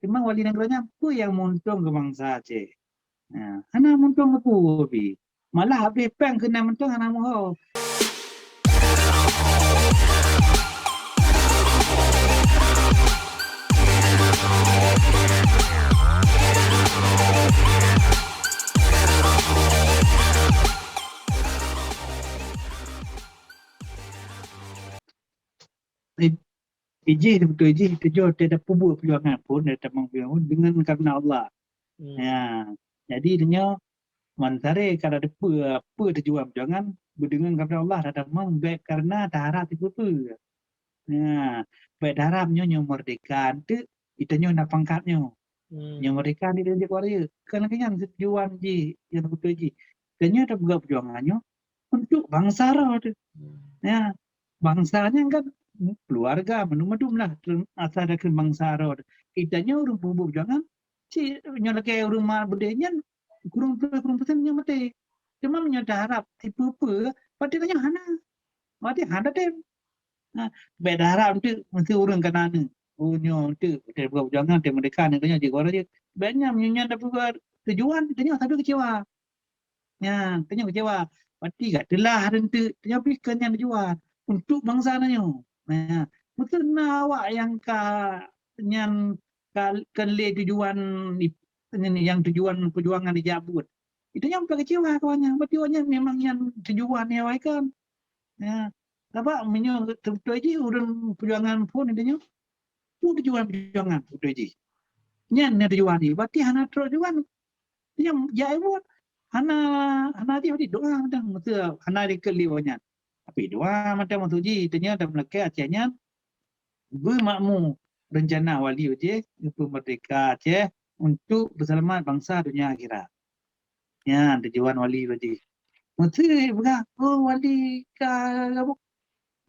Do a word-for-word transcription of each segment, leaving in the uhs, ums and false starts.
Teuma wali nanggroe nyan peue nyang meuuntông keu bansa Aceh? Ha, hana meuuntông keu peue pih. Malah habéh péng keunan mantong hana meuho. Ijih beutôi jih tujoh teuh tapeubuet peujuangan phon, tatamong peujuangan deungon kareuna Allah. Hmm. Ya, jadi tanyoe meusaré ka tateupeue peue tujuan peujuangan, beudeungon kareuna Allah, tatamong bék kareuna taharab sipeue-peue. Ya, bék taharab nyoe, nyoe meurdeka eunteuk, tanyoe na pangkat nyoe. Hmm. Nyoe meurdeka eunteuk jeuet keuluwarga. Kon lagée nyan tujuan jih nyang beutôi jih. Tanyoe tapeugah peujuangan nyoe untuk bansa droe teuh. Hmm. Ya, bansa nyan kan keuluwarga mandum-mandum lah, asa takheun bansa droe teuh. Tanyoe ureuëng peubuet peujuangan, cit nyoe lagée ureuëng mat beudée nyan, kureueng ploh kureueng persen nyoe maté. Cuma meunyoe taharab sipeue-peue, berarti tanyoe hana. Berarti hana tem. Nah, bék taharab eunteuk meusti ureuëng kana neuh. Oh, nyoe eunteuk, tapeugah peujuangan, tameurdeka, nyoe tanyoe jeuet keuluwarga jih. Bék nyan, meunyoe nyan tapeugah tujuan, tanyoe sabe keucewa. Nyan, tanyoe keucewa. Berarti ka teulah eunteuk, tanyoe pih kon nyan tujuan untuk bansa tanyoe. Nah, beutôi na awak nyang ka nyan ka, kon lé tujuan i-, nyan nyang tujuan peujuangan ijak buet. Tanyoe pih keucewa keu awak nyan, berarti awak nyan memang nyan tujuan nyang awai kon. Ya, sabab meunyoe beutôi jih ureuëng peujuangan phon tanyoe, peue tujuan peujuangan beutôi jih. Nyan na tujuan jih, berarti hana trok tujuan. Nyang jak buet hana, hana jih berarti doa mantong, maksud hana dikeuli awak nyan. Tapi doa mantong maksud jih, tanyoe tameulakée Aceh nyan beumakmu rencana wali Aceh, geupeumeurdeka Aceh untuk beuseulamat bansa donya akhirat. Nyan tujuan wali Aceh. Meusti peugah, oh, wali ka,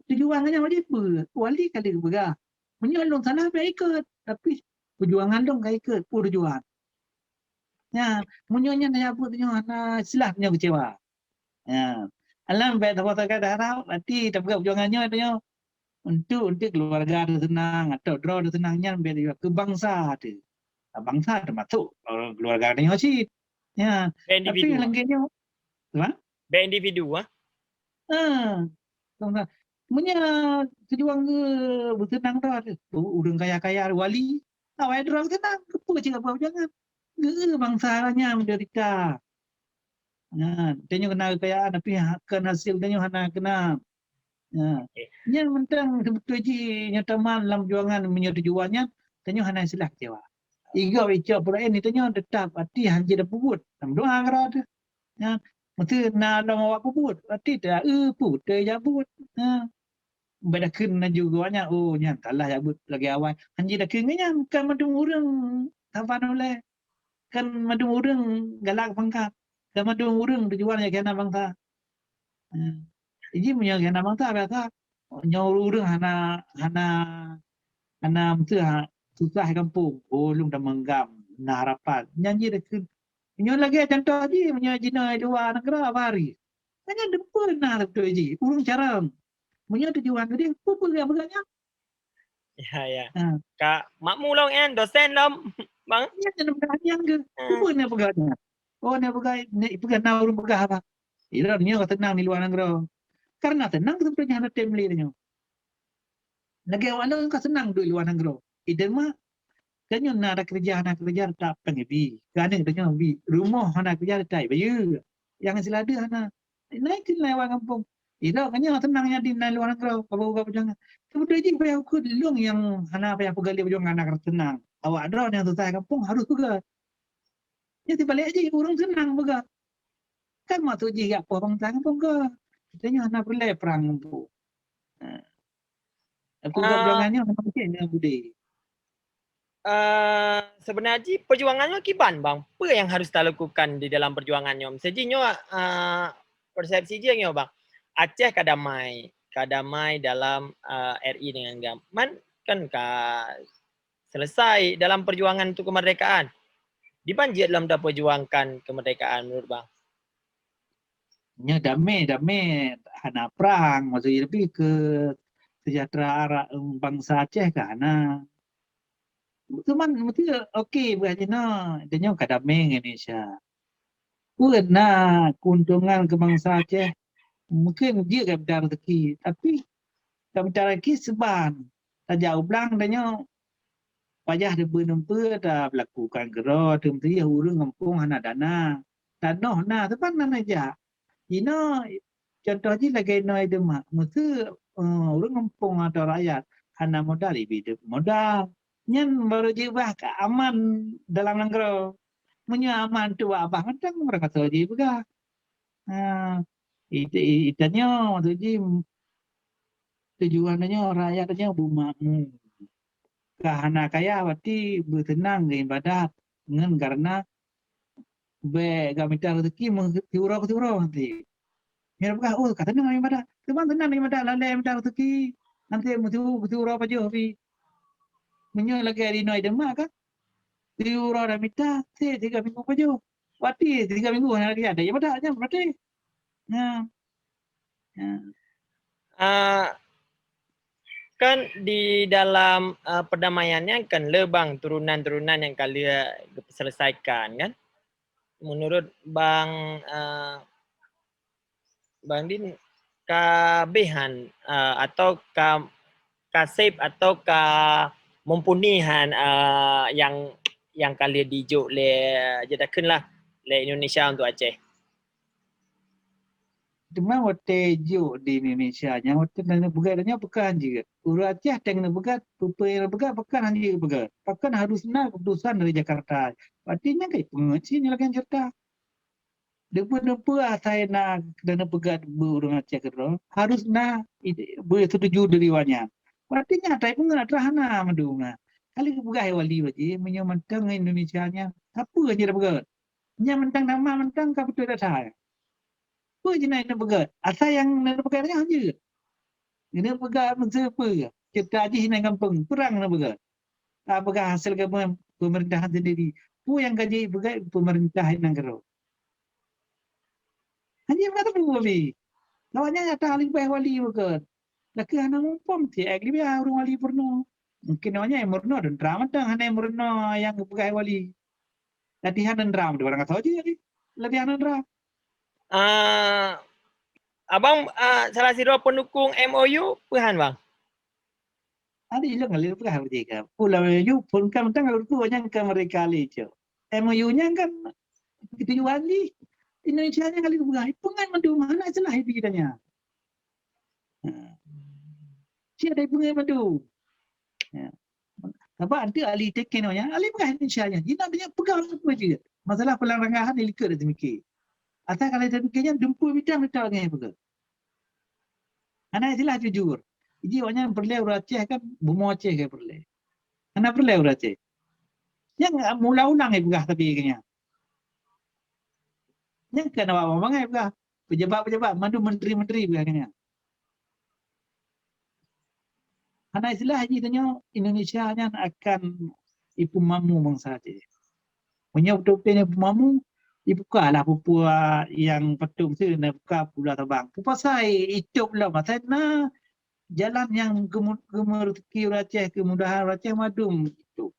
tujuan nyan wali peue? Wali ka lheueh peugah, meunyoe lôn salah bék ikot, tapi peujuangan lôn ka ikot, peue tujuan. Nyan, meunyoe nyan hana buet, nyoe hana silah, nyoe keucewa. Ya. Alam bék saboh sagai taharab, berarti tapeugah peujuangan nyoe, nyoe untuk, untuk keuluwarga teuh seunang, atau droe teuh seunang, nyan bék, keu bansa teuh. Bansa teumasok, eh, keuluwarga tanyoe cit. Ya. Tapi individu. Lagée nyoe, ha? Bék individu, ha? Ha. Meunyoe tujuan geuh beuseunang droe teuh, ureuëng kaya-kaya wali, awai droe seunang, keupeue cit ka peujuangan? Geu bansa nyan menderita. Nah, tanyoe keuna kekayaan, tapi ha-, kon hasil tanyoe hana keuna. Nah, nyan mantong beutôi jih nyoe teuma lam peujuangan, meunyoe tujuan nyan, tanyoe hana silah keucewa. Igob icok peureuén tanyoe teutap, até hanjeuet tapeubuet, lam doa keudroe teuh. Nyan, meusti na lom awak peubuet, até ta-, eu, peue teuh jak buet. Nah, bék takheun laju geuh nyan, oh, nyan salah jak buet lagée awai. Hanjeuet takheun nyan, kon mandum ureuëng saban ulée. Kan mandum ureuëng galak pangkat, kan mandum ureuëng tujuan nyang keunan bansa. Ha. Jadi meunyoe keunan bansa biasa, nyoe ureuëng hana, hana, hana meuteumé susah gampông. Oh, lôn tameunggam, na harapan. Nyan jih dah keu-, nyoe lagée contoh jih, meunyoe jinoe luwa nanggroe, apa hari? Kan nyan deungon na beutôi jih, ureuëng carông. Meunyoe tujuan geude, peue peugah-peugah nyan? Ya, ya. Ha. Ka makmu lom kan, dosen lom, bang? Ya, nyan peugah nyan ke? Ha. Peue na peugah nyan? Oh, na peugah, na peugah na ureuëng peugah apa? Ilôn nyoe ka seunang di luwa nanggroe. Karena seunang sebenarnya hana tem lé nyoe. Lagée awak lôn ka seunang duek luwa nanggroe. Ideh mak, tanyoe na ada keureuja, hana keureuja, teutap péng ibi. Keu aneuk tanyoe bi. Rumoh hana keureuja, teutap ibayeue. Nyang istilah deuh hana. Laén keu laén awak gampông. Ilôn ka nyoe seunang nyang di na luwa nanggroe, ka beu-, ka beujangan. Seubeutoe jih payah ukeue lôn nyang hana payah peugah lé beujangan hana seunang. Awak droe nyang susah gampông harôh peugah. Nyan sibalek jih, ureuëng seunang peugah. Kan maksud jih jak poh bansa gampông ka. Tanyoe hana peureulée prang gampông. Ha. Aku Ah. Beujangan nyoe hana mungkin nyoe budé. Eh, sebenarnya jih perjuangan nyoe kiban, bang. Apa yang harus kita lakukan di dalam perjuangan nyoe? Misalnya jih nyoe, eh, persepsi jih nyoe, bang. Aceh ka damai, ka damai dalam, eh, R I dengan GAM. Man kan ka selesai dalam perjuangan untuk kemerdekaan. Diban jeuet lom taperjuangkan kemerdekaan menurut bang? Nyoe damé, damé hana prang, maksud jih lebih ke sejahtera bansa Aceh ka hana. Cuman mesti okey buat jinoe, tanyoe ka damé ngon Indonesia. Peue na keuntungan keu bansa Aceh? Mungkin jeuet ka mita rezeki, tapi ka mita rezeki seuban. Tajak u blang tanyoe payah teubeuneumpeue, ta beulakukan keudroe, teumeuteujih ureuëng gampông hana dana. Tanoh na, teuma hana jak. Inoe contoh jih lagée inoe deuma, meuseu ureuëng gampông atau rakyat hana modal, ibi modal. Nyan barô jeuet bah ka aman dalam nanggroe. Meunyoe aman tu bak abah mantong, meurasa jih peugah. Ha, it-, it-, itanyoe maksud jih, tujuan tanyoe rakyat tanyoe beumakmu. Ka hana kaya berarti beuteunang geuibadat ngon karena bék gak mita rezeki meusiuroe-siuroe nanti. Nyan peugah, "Oh, ka teunang ibadat." Teuma teunang ibadat lalée mita rezeki, nanti meusiuroe-siuroe pajoh pi. Meunyoe lagée inoe deuma kan, siuroe dah mita, sit tiga minggu pajoh. Berarti tiga minggu hana lagée ada ibadat nyan berarti. Nah. Ya. Ah, kan di dalam uh, perdamaian nyan kan le bang turunan-turunan nyang ka lheueh geuselesaikan kan. Menurut bang uh, bang Din ka behan uh, atau ka ka seb atau ka mumpuni han uh, yang yang ka lheueh dijok lé jeuet takheun lah lé Indonesia untuk Aceh. Teuma watée jok di Indonesia nyan, watée na neupeugah nyan peugah han jeuet. Ureuëng Aceh teng neupeugah, peue-peue nyang neupeugah peugah han jeuet peugah. Pakon harus na keputusan dari Jakarta. Berarti nyan ka ipeungeut cit nyoe lagée cerita. Deungon peue asai na dan neupeugah beu ureuëng Aceh keudroe, harus na beusetuju dari awak nyan. Berarti nyan atra ipeungeut atra hana mandum na. Kali geupeugah wali wajib meunyoe mantong Indonesia nyan, sapeue nyang peugah? Nyan mantong nama mantong ka beutôi atra. Peue jih na neupeugah? Asai nyang neupeugah nyan jeuet. Neupeugah meuseu peue? Cerita jih na gampông, peurang neupeugah. Ka peugah hasil gabungan pemerintahan sendiri. Peue nyang ka jipeugah pemerintah nanggroe? Hanya kata peue pi. Awak nyan nyata ahli bah wali bukan. Lakée hana muphom ti ek libya ureuëng wali peurunoe. Mungkin awak nyan meurunoe dan drama tang hana meurunoe nyang peugah wali. Latihan dan drama tu barang kata je lagi. Latihan dan drama. Uh, abang uh, salah sidroe pendukung M O U peue han bang? Ada ilong kali peugah berjega. Pulau M O U pun kan tang ureuëng nyang ke mereka le cok. M O U nyan kan ketujuan jih Indonesia nyan kali peugah. Peungan mandum hana salah ibi tanya. Ha. Cik ada peungan mandum. Ya. Sabab nanti ahli teken nyan, ahli peugah Indonesia nyan. Jina dia peugah apa je. Masalah pelanggaran ni likot dia mikir. Asal kalau dia mikir nyan dumpu bidang dia tak ngai peugah. Hana istilah jujur. Jadi awak nyan peureulée ureuëng Aceh kan bumoe Aceh ke peureulée. Hana peureulée ureuëng Aceh. Nyang mula ulang ipeugah tapi ke nyan. Nyang kan awak bangai peugah. Pejabat-pejabat mandum menteri-menteri peugah ke nyan. Hana istilah jih tanyoe Indonesia nyan akan ipeumamu bansa Aceh. Meunyoe beutôi-beutôi ipeumamu, ibuka lah peue-peue nyang patong tu na buka pula tabang. Peue pasai itop lom asai na jalan nyang geumeureuki ureuëng Aceh, kemudahan ureuëng Aceh mandum itu.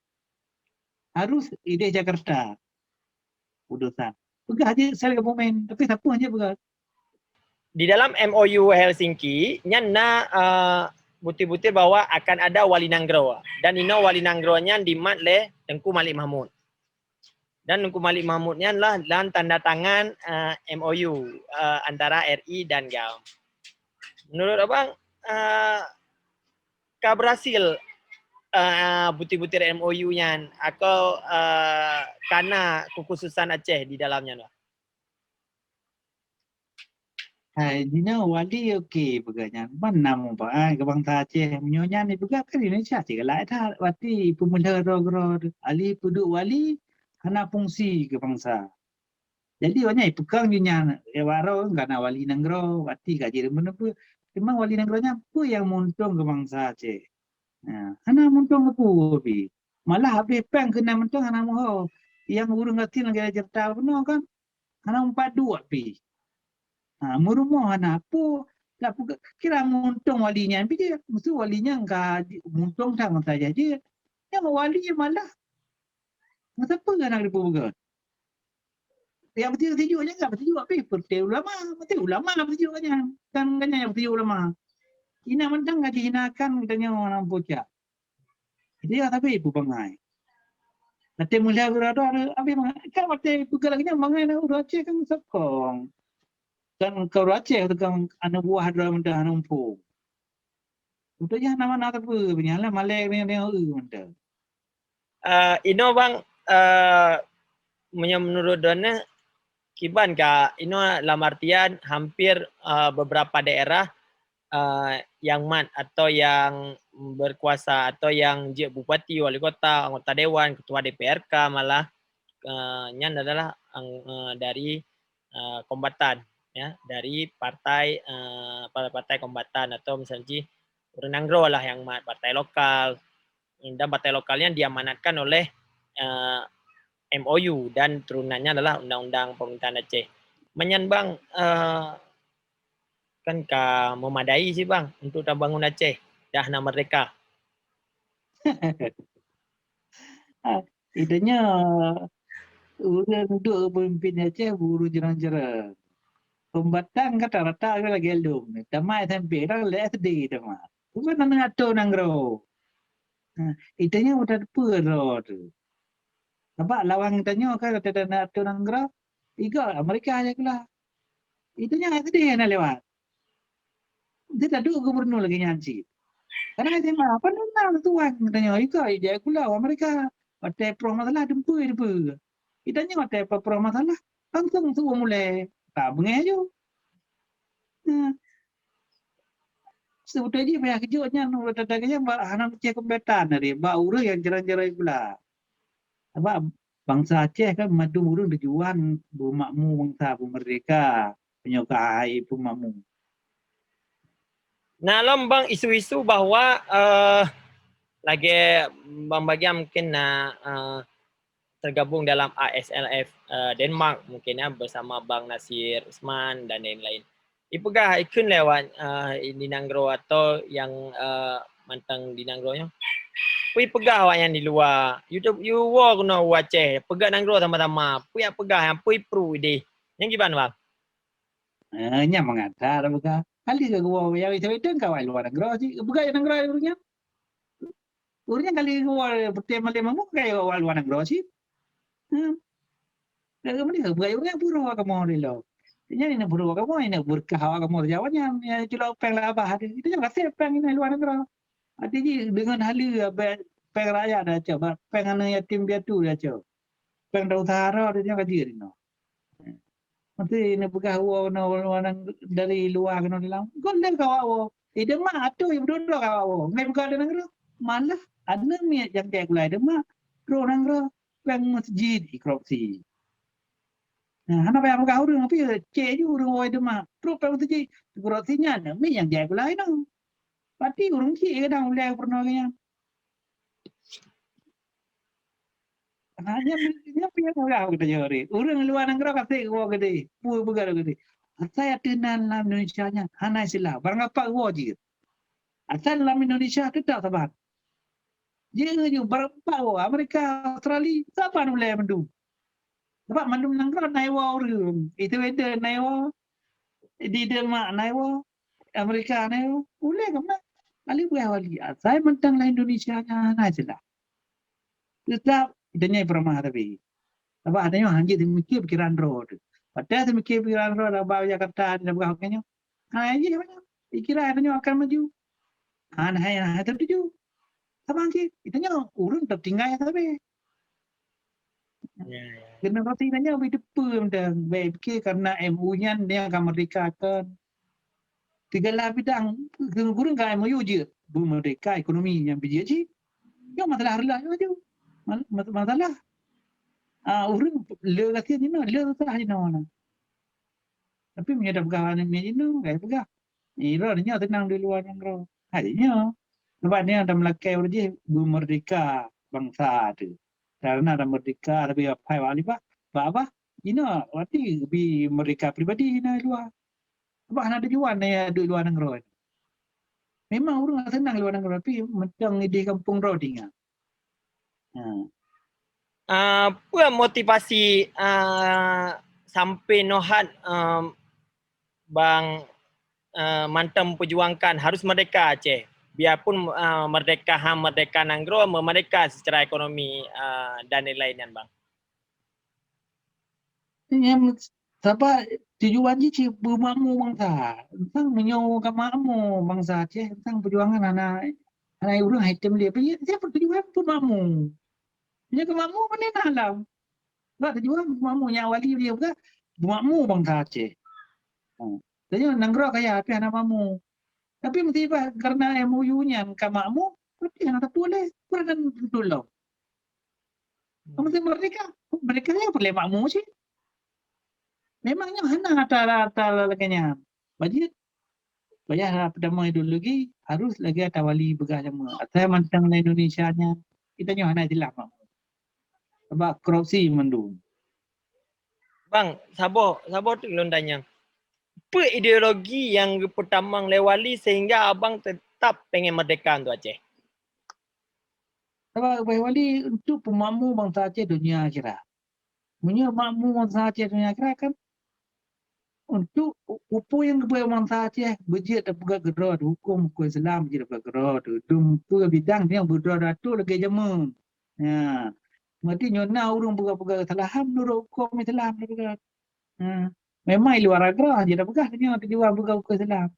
Harus ideh Jakarta. Udusan. Peugah je sel government, tapi siapa je peugah. Di dalam M O U Helsinki nyan na uh, butir-butir bahwa akan ada wali nanggroe dan inoe wali nanggroe nyan dimat lé Tengku Malik Mahmud. Dan Tengku Malik Mahmud nyan lah dan tanda tangan uh, M O U uh, antara R I dan GAM. Menurut abang uh, ka berhasil uh, butir-butir M O U nyan atau uh, kana kekhususan Aceh di dalamnya tu? Hai, jinoe wali okey peugah nyan. Ban na manfaat keu bansa Aceh. Meunyoe nyan ipeugah kan Indonesia cit galak that. Berarti peumeulah droe-droe ahli peuduek wali hana fungsi keu bansa. Jadi awak nyan ipeukong jih nyan, ya waro kana wali nanggroe, berarti ka jeuet meuneupeue. Teuma wali nanggroe nyan peue nyang meuuntông keu bansa Aceh? Ha, hana meuuntông keu peue pi. Malah habéh péng keunan mantong hana meuho. Nyang ureuëng gasien lagée cerita bunoe kan. Hana meupat duek pi. Ha, meurumoh hana peue, kira meuuntông wali nyan pi jeuet. Meusti wali nyan ka meuuntông that masa jih jeuet. Nyang wali malah. Masa peue anak dipeugah? Yang betul setuju je kan, setuju habis. Perti ulama, mesti ulama setuju kan. Kan kan yang setuju ulama. Ina mentang ngaji hinakan kita nyawa orang pucak. Jadi ya tapi ibu bangai. Nanti melihat berada ada habis kan waktu ibu lagi bangai nak urus Aceh kan sokong. Kan kau Aceh tu kan anak buah ada mentah numpung. Untuk yang nama nak apa punya lah malek ni dia mentah. Uh, ino bang uh, menurut dona kiban ka ino lam artian hampir uh, beberapa daerah uh, yang mat atau yang berkuasa atau yang jek bupati, wali kota, anggota dewan, ketua D P R K malah uh, nyan adalah uh, dari uh, kombatan ya, dari partai uh, partai kombatan atau misalnya orang nanggroe lah yang mat, partai lokal, dan partai lokal yang diamanatkan oleh uh, M O U dan turunannya adalah undang-undang pemerintahan Aceh. Menyan bang uh, kan ka memadai sih bang untuk tabangun Aceh dah na merdeka. Idenya urang duduk pemimpin Aceh buru jiran-jiran. Pembatang kata rata lagi lom. Tamat S M P dah leh S D tamat. Bukan anak atur nanggroe. Ha, itanya udah depan roh tu. Sebab lawan tanyoe kan kata anak atur nanggroe, iga Amerika aja kula. Itanya S D na lewat. Dia tak duduk gubernur lagi nyan cit. Karena S M A apa nuna tuan katanya, iga ija kula Amerika. Pakai pro masalah dempui depa. Itanya pakai pro masalah langsung suruh mulai. Tak bengeh ju. Ha. Sebetulnya payah kejut nyan urang tanda kejang bak hana meuceh keumbatan tadi bak ureueng nyang jaroe-jaroe gula. Sabab bansa Aceh kan mandum ureueng tujuan beumakmu bansa beumerdeka meunyoe ka hai peumakmu. Na lom bang isu-isu bahwa uh, lagèe bang bagian mungkin na uh, tergabung dalam A S L F uh, Denmark mungkin ya bersama Bang Nasir Usman dan lain-lain. Ipeugah ikheun lewat uh, di nanggroe atau yang uh, mantang di nanggroe nyoe. Pui peugah awak yang di luar. You tu you wo kena u Aceh. Peugah nanggroe sama-sama. Pui peugah yang pui pru deh. Yang kiban bang? Eh, nyang mengata dah peugah. Kali ke gua yang itu itu kawai luar nanggroe sih. Peugah yang nanggroe urang nyan. Urang nyan kali gua betul malam minggu kai gua luar nanggroe sih. Hmm. Lalu mana bukan urang pura kamu ni lo. Ini ni pura kamu ini berkah awak kamu Jawa nyan. Ya cula peng lah abah. Itu je kasih peng ini luar nanggroe. Arti ji dengan halu abang peng rakyat dah cok, peng anak yatim piatu dah cok. Peng dah usaha dah dia kaji ni no. Mesti ni peugah wa dari luar kena dalam. Kon dah kawa wa. Eh demak atu yang duduk kawa wa. Ngai peugah ada nanggroe. Malah anak miet yang kayak gulai demak. Bro nanggroe peng masjid korupsi. Nah, hana payah peugah urang tapi cek je urang wai demak. Bro peng masjid korupsi nyan mi yang kayak gulai no. Pati urang cik kadang ulai pernah nyan. Hanya nya payah peugah kita jari. Urang luar nanggroe kasih gua gede. Pui peugah gede. Asai ateunan lam Indonesia nyan hana istilah. Barang apa gua je. Asai lam Indonesia tetap saban. Dia ngeju barang apa gua Amerika, Australia, saban ulai mandum. Sebab mandum nanggroe naiwa urang. Itu beda naiwa. Di Denmark naiwa. Amerika naiwa. Ulai kemana? Kali buah wali. Asai mentang lah Indonesia nyan hana istilah. Tetap kita nyai peramah tapi. Sebab ada yang hanya dimikir pikiran roh tu. Padahal dimikir pikiran roh dah bak Jakarta dah berapa kali. Ha, iya mana? Dikira ada yang akan maju. Ha, nah, nah, tertuju. Sama sikit. Kita nyoe urang tertinggal tapi. Ya, ya. Kena roti nanya beri depa macam baik fikir karena M U nyan dia akan merdeka kan. Segala bidang guru-guru kan M U je. Beri merdeka ekonomi yang bijak je. Yang masalah rela je. Masalah. Ah, urang le kasihan je no, le susah je no. Tapi meunyoe dah peugah aneuk miet jinoe, kai peugah. Iroh nyoe teunang di luwa nanggroe. Hai nyoe. Sebab nyoe dah meulakée ureueng jih beumeurdeka bansa teuh. Karena dah meurdeka tapi apai wak libak, bak abah jinoe wati bi meurdeka pribadi jinoe luwa. Sebab hana tujuan nyoe duek luwa nanggroe. Memang ureueng seunang luwa nanggroe tapi mantong ideh kampung droe tinggai. Ha. Uh, peue motivasi uh, sampai nohat uh, bang uh, mantong perjuangkan harus merdeka Aceh, biarpun uh, merdeka ham merdeka nanggroe, merdeka secara ekonomi uh, dan lain-lain bang. Sabab tujuan jih cit beumakmu bansa. Teuntang meunyoe ka makmu bansa Aceh, teuntang perjuangan hana hana ureuëng hai tem lé. Siapa tujuan beumakmu? Meunyoe ka makmu mana alam. Sebab tujuan beumakmu nyang wali dia bukan beumakmu bansa Aceh. Tanya nanggroe kaya tapi hana makmu. Tapi mesti karena M O U nyan ka makmu, berarti hana tatuléh, bukan betul lom. Mesti merdeka, merdeka ya boleh makmu sih. Memangnya hana ata ata laganya. Bajit payah pertama ideologi harus lagi ata wali begah lama. Asal mantang Indonesia nya kita nyoh hana jelas makmu. Sebab korupsi mandum. Bang, saboh saboh tu lôn tanya. Peue ideologi nyang geupeutamong lé wali sehingga abang tetap pengen merdeka untuk Aceh? Sabab ubah wali untuk peumakmu bansa Aceh dunia akhirat. Meunyoe makmu bansa Aceh dunia akhirat kan untuk peue nyang geubri bansa Aceh beujeuet tapeugah keudroe huköm huköm Islam jeuet tapeugah keudroe dum peue bidang nyang beudroe atu lagée jameun. Ha. Berarti nyoe na ureuëng peugah-peugah kesalahan menurut huköm Islam dia peugah. Ha. Memang luar agra je dah peugah nyoe tujuan peugah huköm Islam.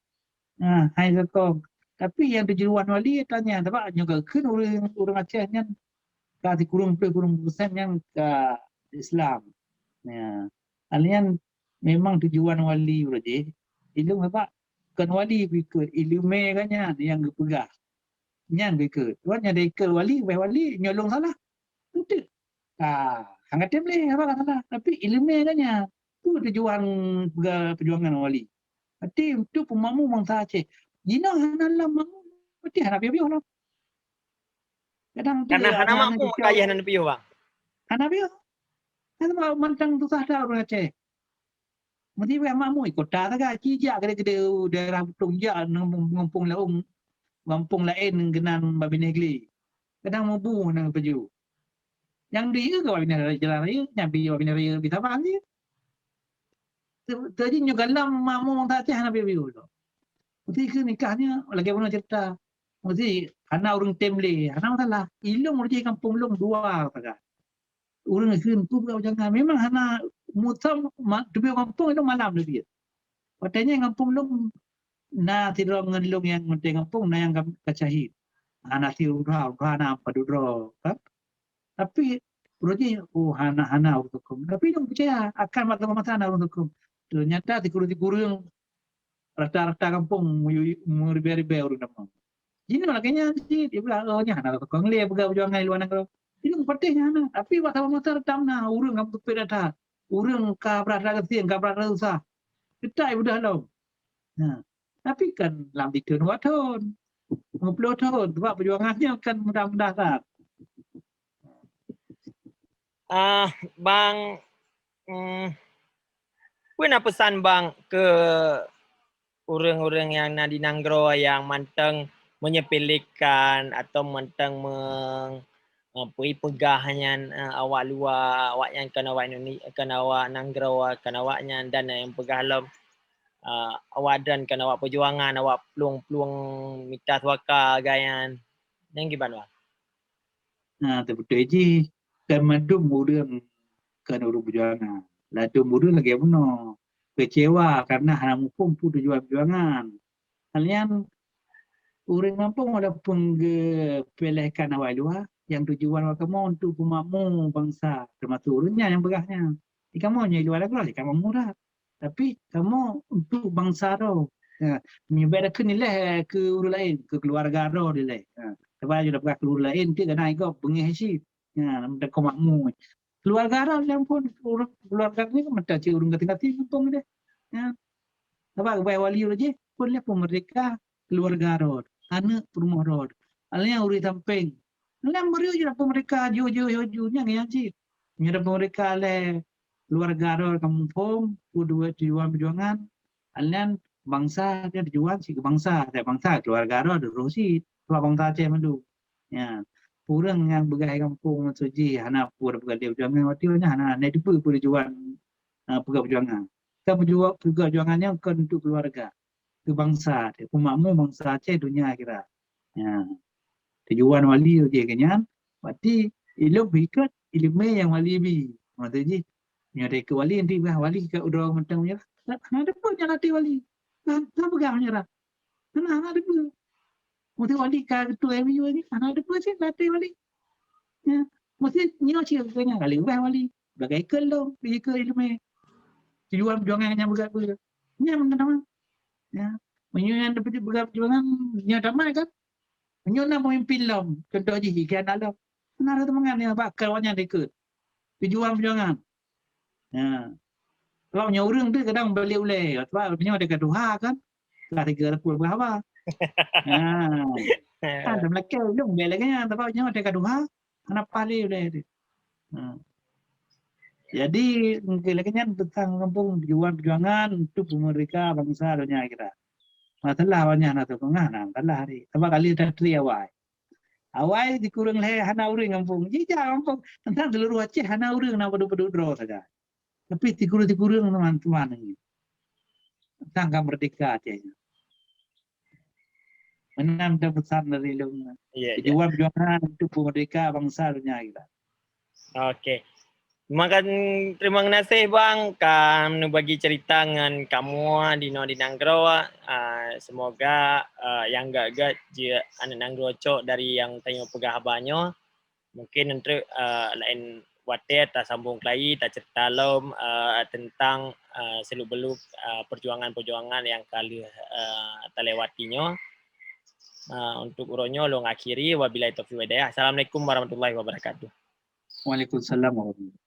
Ha, hai sokong. Tapi yang tujuan wali tanya sebab nyoe ka kheun ureuëng ureuëng Aceh nyan ka sikureueng ploh kureueng persen nyan ka Islam. Ya. Alian memang tujuan wali uroe jih ilung sebab bukan wali ikut ilmu ganya yang dipeugah. Nyan bikeu. Tuan nyang dikeu wali, ubah wali, nyolong salah. Enteuk. Ah, hana tem lé, apa salah. Tapi ilmu kan nya. Tu tujuan perjuangan wali. Tapi untuk pemamu bangsa Aceh. Jina hana lam mamu, berarti hana piyoh-piyoh lah. Kadang tu karena hana mampu makayah nan piyoh bang. Hana piyoh. Kan mantang susah dah orang Aceh. Mesti payah makmui kota sagai, ci jak gede-gede daerah Butong jak ngampung laén, ngampung laén geunan babineh glé. Kadang mubu nang peju. Nyang di ka babineh raya jalan raya, nyang bi babineh raya bi saban je. Teujin nyoe galam makmum bangsa Aceh hana biu-biu tu. Mesti ke nikahnya lagi mana cerita. Mesti hana urang tem lé, hana masalah. Ilong urang kampung long dua sagai. Urang kheun peue buka jangan. Memang hana mutam teubiet gampông itu malam teubiet. Watèe nyan gampông lôn na sidroe ngon lôn nyang mantong gampông na nyang ka syahid. Hana si uroe, uroe hana padub droe kan. Tapi uroe jih oh hana hana ureueng sukong. Tapi lôn peucaya akan masa-masa na ureueng sukong. Ternyata sikureueng-sikureueng rata-rata gampông meuribèe-ribèe ureueng tamong. Jinoe lagèe nyan cit, ibarat oh nyan hana sukong lé peugah peujuangan luwa nanggroe. Jinoe patéh nyan hana, tapi bak saboh masa teutap na ureueng ka meutupet that-that. Ureueng ka brat that gasien, ka brat that susah. Teutap ibeudoh lom. Nah, tapi kan lam diteun dua thon, lima puluh thon, sebab peujuangan nyan kan mudah-mudah that. Ah, bang, hmm, peue na peusan bang keu ureueng-ureueng nyang na di nanggroe nyang mantong menyepelekan atau mantong meng, eh, peugah nyan eh, awak luwa, awak nyan kon awak Indonesia, kon awak nanggroe, kon awak nyan dan nyang peugah lom eh, awak dan kon awak peujuangan, awak plueng-plueng mita suaka gaya nyan. Nyang kiban bang? Nah, teubeutôi jih kan mandum ureueng kan ureueng peujuangan. Ladum ureueng lagèe bunoe kecewa karena hana muphom peue tujuan peujuangan. Hal nyan ureueng gampông walaupun geupilihkan awak luwa, yang tujuan awak kamoe untuk peumakmu bangsa, termasuk ureueng nyan nyang peugah nyan. Di kamoe nyoe luwa lagoe, di kamoe murah. Tapi kamoe untuk bangsa droe. Ha, meunyoe bèk takheun ilèe keu ureueng laén, keu keuluwarga droe dilèe. Ha, sabab jeuet peugah keu ureueng laén, ti kadang igob beungèh cit. Ha, meutakong makmu. Keuluwarga droe lom phon ureueng keuluwarga nyoe meuta cit ureueng gasien-gasien gampông deh. Ha. Sabab geubai wali uroe jih phon lé peumeurdeka keuluwarga droe, aneuk peurumoh droe. Alèh nyan ureueng sampéng. Alèh nyan meureuh jih peumeurdeka ju ju ju ju nyang nyang cit. Meunyoe peumeurdeka lé keuluwarga droe ka muphom peue tujuan peujuangan, alèh nyan bangsa nyan tujuan cit keu bangsa, bangsa keuluwarga droe roh cit, sabab bangsa Aceh mandum. Ya. Ureuëng nyang peugah gampông maksud jih hana peue peugah lé peujuangan, watée nyan hana, hana teupeue peue tujuan, ah, peugah peujuangan. Kan peugah peujuangan nyan kon untuk keluarga, keu bansa, keu makmu bansa Aceh, donya akhirat. Ya. Tujuan wali jih keu nyan, berarti ilmu ikot ilmu nyang wali bi. Maksud jih, nyoe ikot wali, nanti bah wali ka udah mantong menyerah. Hana teupeue nyan latih wali. Hana peugah menyerah. Hana, hana teupeue. Mesti wali ka ketua M U ni, hana teupeue cit latih wali. Ya. Mesti nyoe cit keu nyan kali ubah wali. Bagai ikot lom, ikot ilmu. Tujuan peujuangan nyang beugét-beugét. Nyan meunan. Ya. Meunyoe nyan beugét peujuangan, nyoe tamat kan? Meunyoe na pemimpin lom, contoh jih, ikheun lom. Hana rasa mangat nyan bak keu awaknyan ikot. Tujuan peujuangan. Ya. Sebab nyoe ureuëng tu kadang balik ulée, sebab nyoe teuka tuha kan. Lah tiga ratus peuet haba. Ha. Kan dah melakée lôn bela lagée nyan, sebab nyoe teuka tuha, hana paih lé ulée tu. Ha. Jadi, lagée nyan teuntang kampung pejuang-, perjuangan untuk peumerdeka bansa donya akhirat. Masalah awaknyan atau peungah na, masalah hari. Sebab kali dah tri awai. Awai dikureueng lhée hana ureuëng gampông. Jijak gampông, teuntang seuluruh Aceh hana ureuëng na padub-padub droe sagai. Tapi tikureueng-tikureueng teuma-teuma nyoe. Teuntang ka merdeka Aceh nyoe. Meunan dah pesan dari lôn. Ya, ya. Pejuang perjuangan untuk peumerdeka bansa donya kita. Oke. Terima kan-, terima kasih bang ka neubagi cerita ngon kamoe di noe di nanggroe. Ah, semoga, ah, nyang gét-gét jeuet aneuk nanggroe cok dari nyang tanyoe peugah haba nyoe. Mungkin enteuk, ah, laén watée tasambong keulayi, tacerita lom, ah, teuntang, ah, seluk-beluk, ah, perjuangan-perjuangan nyang ka lheueh, ah, talewati nyoe. Ah, untuk uroe nyoe lôn akhiri, wabillahi taufiq wal hidayah. Assalamualaikum warahmatullahi wabarakatuh. Waalaikumsalam warahmatullahi.